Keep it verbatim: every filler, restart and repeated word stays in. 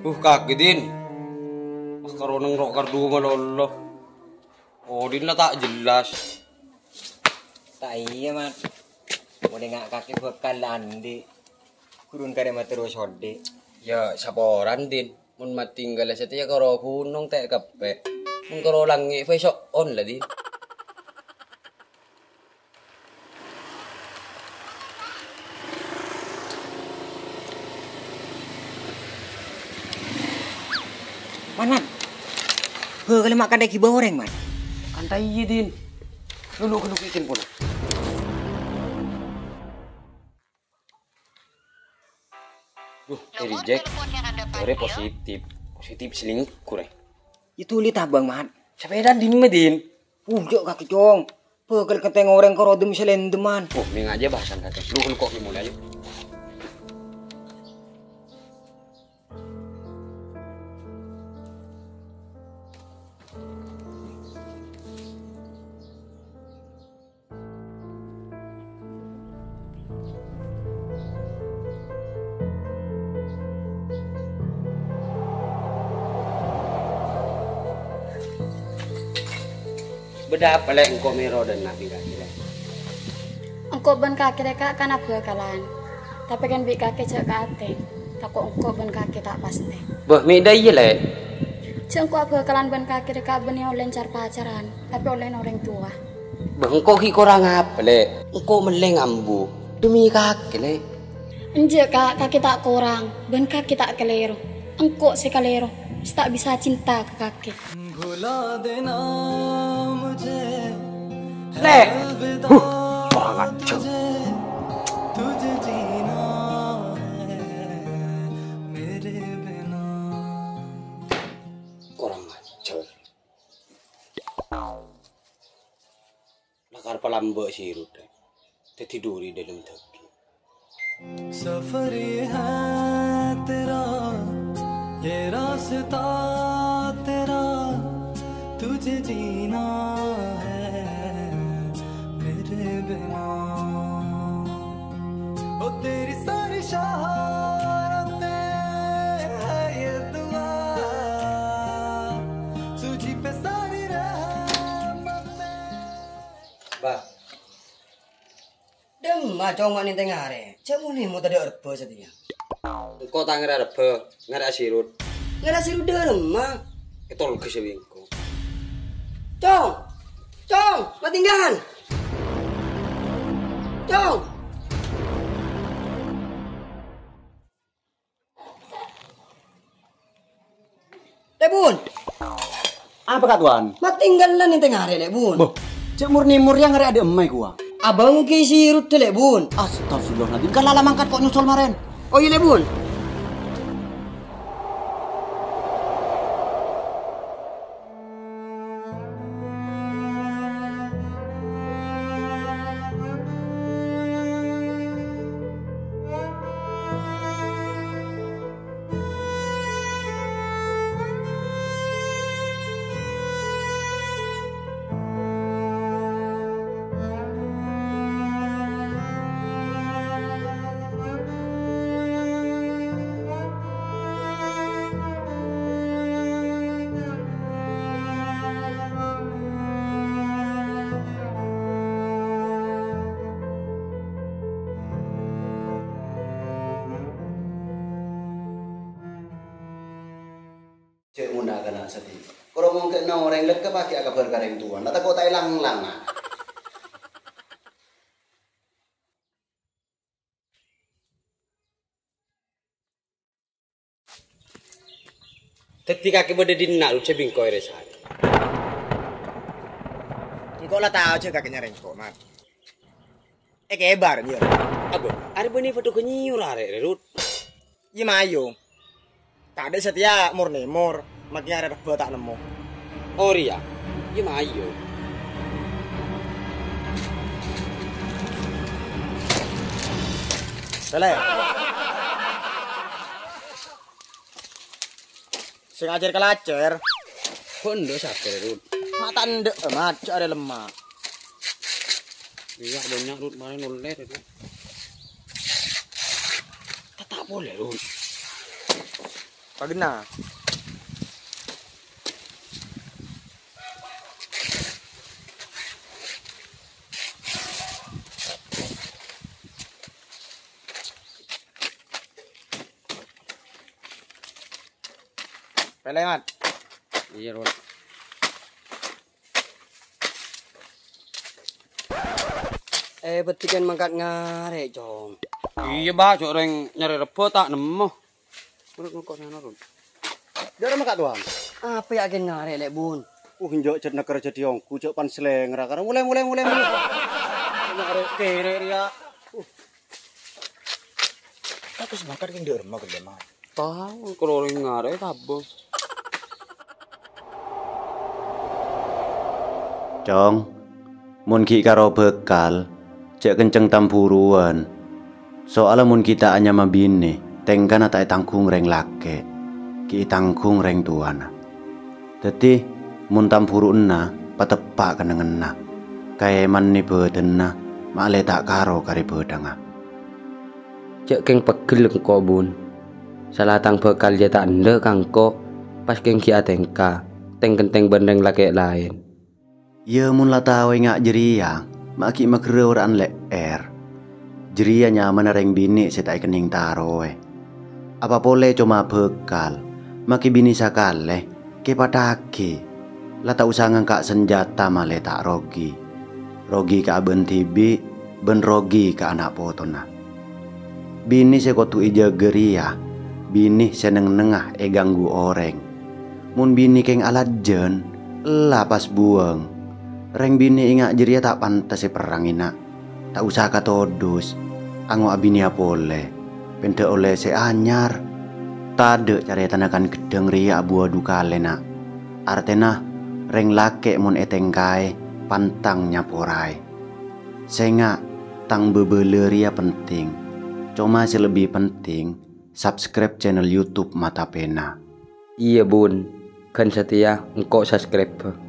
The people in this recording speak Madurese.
Buh, kakè, Din. Pas karo neng ro' kardhu malolo. Odhi'na ta' jelas. Ta' iyâ, Mat. Mon enga' kakè bhâkal andi'. Ghurun karè mator sodhi'. Yâ, saporana, Din. Mon matinggal satèya karo ghunong ta' keppè'. Mon karo langngè' bhâi so'on la, Din. Man, Man. Bhâkal ma' kantha ghibâ orèng, Man. Kantha iyâ, Din. Lu, lu, lu, kèkèn pola. Duh, eh, reject. Ore positif. Positif selingkuh, re. Itu li tabang, Man. Sepeda dimma, Din? Ujok kaki, Cong. Bhâkal keteng orèng karo dem selendeman. Oh, mènga' jâ bahasan kakè. Lu, lu kok mulai, ayo. Bâdâ apa, Lè', engko' mèro dâ' nabi kakè, Lè'? Engko' bân kakè rèka kan abhâkalan. Tapè kan bi' kakè jhâ' ka atè, tako' engko' bân kakè ta' pastè. Bâh, mè' dâ' iyâ, Lè'? Jhâ' engko' abhâkalan bân kakè rèka bânnè ollè car-pacaran, tapè ollèna orèng towa. Bâh, engko' ghi' korang apa, Lè'? Engko' mellèng ambu demi kakè, Lè'. Enjâ', Ka', kakè ta' korang, bân kakè ta' kalèro. Engko' sè kalèro, sè ta' bisa cinta ka kakè. Lè'! Huh, korang ajhâr. Korang ajhâr. Lakar palamba' sirut, eh. Daddi duri dâlem dhâging. سفر یہ ہے تیرا، یہ راستہ تیرا، تجھے جینا ہے میرے بنا۔ او تیری ساری شہرتیں ہے یہ دعا، تجھی پہ ساری رحمتیں۔ Bah. Dâ'emma, Cong, ma' nèntèng arè? Jhâ' mon-nèmor tadâ' rebbhâ satèya. Engko' ta' ngara rebbhâ, ngara sirut. Ngara sirut dâ'emma? Ètolghâ sè bi' engko'. Cong! Cong! Matinggal! Cong! Lè' Bun. Apa, Ka' Tuan? Matinggal la nèntèng arè, Lè' Bun. Boh, jhâ' mon-nèmor yang arè adâ' emma'è kowa. Abâ' ngghi sirut, Lè' Bun. Astagfirullahaladzim, kan la la mangkat kok nyosol marèn. Oh iyâ, Lè' Bun. Jhâ' monna kana' sadhâjâ. Kor ngongkè'na orèng lekka paghi' akabhâr ka rèng towana, tako' ta' èlang-langa. Dhâddhi kakè bâdâ dinna' lu jhâ' bingko' è rèsan. Engko' la tao jhâ' kakè nyarè engko', Mat. Èkèbâr, iyâ. Abâ, arè bânnè padhugghâ nyèyor arè, Rut. Iyâ, mayu. Tadâ' satèya mor-nèmor, makè arè rebbhâ ta' nemmo. Oh, rèya. Iyâ, mayu. Lè'. Sè ngajhâr kalajhâr. Kok endâ' sabbhâr, Rut? Ma' ta' endâ', Mat, jhâ' arè lemma'. Iyâ, bânnya', Rut, marè nollèr, Rut. Tata' polè, Rut. Pagenna. Pèlè, Mat. Iyâ, Rut. Eh, bâdhi kèng mangkat ngarè', Cong. Iyâ, Bâ, jhâ' rèng nyarè rebbhâ ta' nemmo. Rut, engko' sana, Rut. Jhâ' ra mangkat, Wan. Apa yâ kèng ngarè', Lè', Bun? Uh, enjâ' jhât nèkèr jhâdhi ongghu, jhâ' pan slèngra, karè molè, molè, molè, molè. Ngarè' kèrè rèya. Uh. Terros mangkat kèng dâ' remma ghellâ', Mat. Tao, karo orèng ngarè' tabung. Cong, mon ghi' karo bhâkal, jhâ' kencèng tambhuruwân. Soalla mon ghi' ta' anyama binè, tèngkana ta' ètangghung rèng lakè', ghi' ètangghung rèng towana. Dhâddhi, mon tambhuruwânna pateppa' kennengnganna, kaèmanè bhâdhânna ma'lè ta' karo karè bhâdhângnga. Jhâ' kèng pegghel engko', Bun. Sala tang bhâkal jhâ' ta' endâ' ka engko', pas kèng ghi' atèngka, tèng-kentèng bân rèng lakè' laèn. Iyâ, mon la tao enga' jârèya, ma' ghi' maghârâ ora'an lè'èr. Jârèya nyamana rèng binè' sè ta' èkennèng taroè. Apa polè coma bhâkal, makè binè sakalè, kèpaddhâghi. La ta' osa ngangka' sanjhâta malè ta' rogi. Rogi ka abâ'na dhibi' bân rogi ka ana' potona. Binè sè kodhu èjâgâ rèya binè sè neng-nengnga èganggu orèng. Mon binè kèng alajân, ella pas buwâng. Rèng binè enga' jârèya ta' pantes èperrangè, na'. Ta' osa katodus, ango' abinèya polè, pènḍâ' ollè sè anyar. Taḍâ' carètana kan ghedḍhâng rèya abuwâ ḍu kalè, na'. Artèna, rèng lakè' mon ètèngkaè, pantang nyaporaè. Sènga', tang bhâbhâlâ rèya penting. Coma sè lebbi penting, subscribe channel YouTube Mata Pena. Iyâ, Bun. Ghân satèya engko' subscribe.